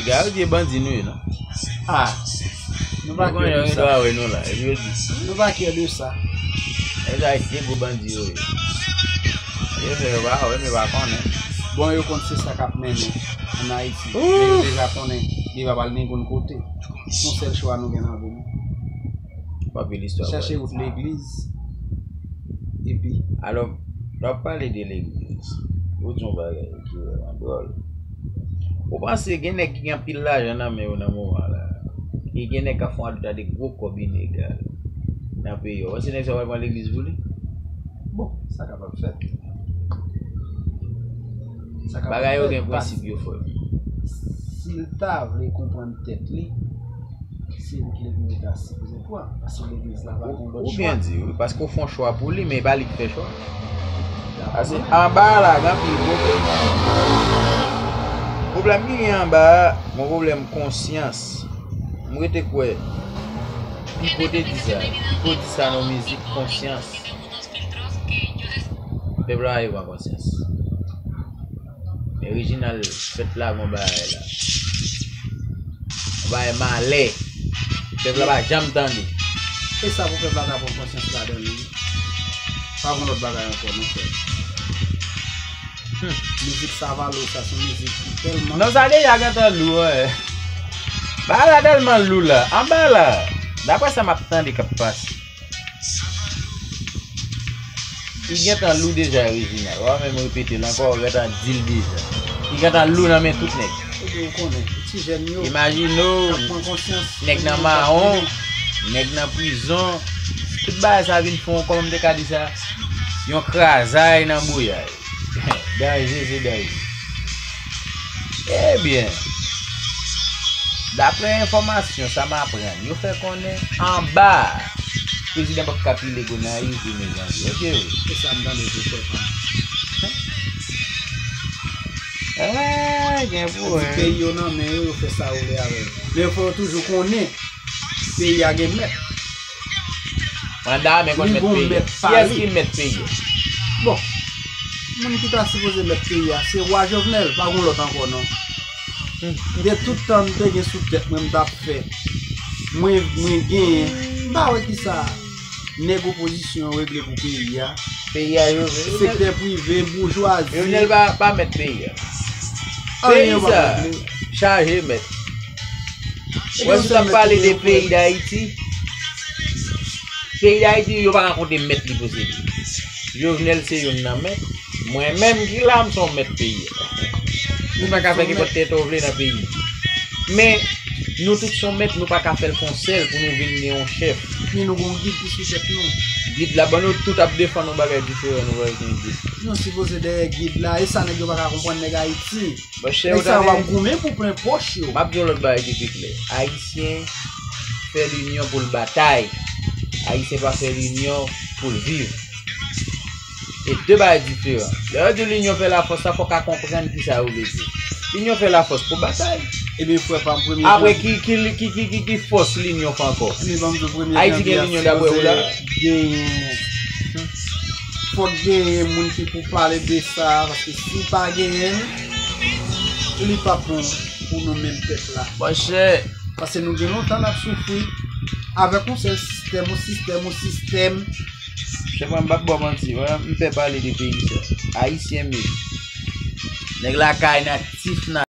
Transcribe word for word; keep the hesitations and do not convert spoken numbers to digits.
Gade, yo di e bandi nou ye, non? Ah, nou pa kè de sa. Yo wè nou la, epi yo di. Nou pa kè de sa. Nèg sa se gwo bandi yo ye. Yo fè yo pa wè, men yo pa konnen. Bon, yo konn se sa k ap mennen ann Ayiti. Men yo deja konnen li pa pral ningoun kote. Se yon sèl chwa nou gen nan vi nou. Chèche wout legliz. Epi. Alò, lè w ap pale de legliz, ou di yon bagay ki vrèman dwòl. Ou panse gen nèg ki gen anpil lajan nan men yo nan moman la, e gen nèg k ap fè yon adotade gwo kòb ilegal nan peyi a, ou panse nèg sa yo pral pran legliz pou li? Bon, sa kapab fèt. Bagay yo gen prensip yo, frè m. Si l ta vle konprann tèt li, se wout legliz li ta sipoze pran, paske legliz la pa gen lòt chwa. Ou byen di wi, paske w fè yon chwa pou li, men e pa li ki fè chwa. Paske anba a la, gen anpil pwoblèm. Pwoblèm ki gen anba a, gen pwoblèm konsyans. M rete kwè, pi kote di sa, pi kote di sa nan mizik konsyans. Pèp la pa pran konsyans. Men Reginald fèk lage yon bagay la. Yon bagay malè. Pèp la pa janm tande. E sa pou pèp la ta pran konsyans ladan li. Pa gen lòt bagay ankò, non, frè. Hmm. Mizik Savallo sa, se yon mizik ki tèlman. Non, sa deja gentan lou, wi. Bagay la tèlman lou la. Anba la, daprè sa m ap tande k ap pase. Li gentan lou deja, Reginald. W a menm repete l ankò, w gentan di l deja. Li gentan lou nan men tout nèg. Ebyen, ou konnen, ti jèn yo, imajine w, y ap pran konsyans, nèg nan mawon, nèg nan prizon. Tout bagay sa vin fè yon, kòman m te ka di sa? Yon krazay nan bouyay. Danje, se danje. Ebyen, daprè enfòmasyon sa m aprann, yo fè konnen anba a, prezidan p ap ka pile Gonayiv wi, mezanmi. Oke wi. Se sa m tande tou, frè pa m. Ah, gen pou wè. Peyi yo nan men yo, yo fè sa yo vle avè l. Men yo fè yo toujou konnen peyi a gen mèt. Manda men konn mèt peyi a. Kiyès ki mèt peyi a? Bon, moun ki ta sipoze mèt peyi a, se wa Jovenel, pa gen lòt ankò non. De tout tan m te gen sou tèt mwen, m t ap fè. Mwen, mwen genyen. M pa wè kisa nèg opozisyon yo regle pou peyi a. Peyi a, Jovenel. Sektè prive, boujwazi. Jovenel pa, pa mèt peyi a. Peyi sa chaje mèt. Wè, si w t ap pale de peyi Dayiti, peyi Dayiti, yo pa rakonte mèt li posede. Jovenel se youn nan mèt. Mwen menm ki la, m se yon mèt peyi a. Ou pa ka fè nenpòt tèt ou vle nan peyi. Men, nou tout se yon mèt, nou pa ka fè l fè yon sèl pou nou vin gen yon chèf. Men nou gen yon gid ki sou tèt nou. Gid la, bon, nou tout ap defann yon bagay diferan, nou pa gen gid. Nou sipoze dèyè gid la, e sa nèg yo pa ka konprann, nèg Ayiti. Nèg sa yo ap goumen pou plen pòch yo. M ap di yon lòt bagay ki pi klè. Ayisyen fè linyon pou l batay. Ayisyen pa fè linyon pou l viv. E de bagay diferan. Lè yo di linyon fè lafòs, sa fò w ka konprann kisa yo vle di. Linyon fè lafòs pou batay. Ebyen, frè pa m, premye. Apre ki, ki, ki, ki, ki, ki fòs linyon fè ankò? Ebyen, ban m di w, premye Ayiti gen linyon daprè ou la? Genyen. Fòk genyen moun ki pou pale de sa, paske si pa genyen l, li p ap bon pou nou menm pèp la. Monchè. Paske nou gen lontan n ap soufri avèk yon sèl sistèm, yon sistèm, yon sistèm. Monchè, mwen, m p ap ba w manti, mwen, m pè pale de peyi sa. Ayisyen menm. Nèg lakay natif nan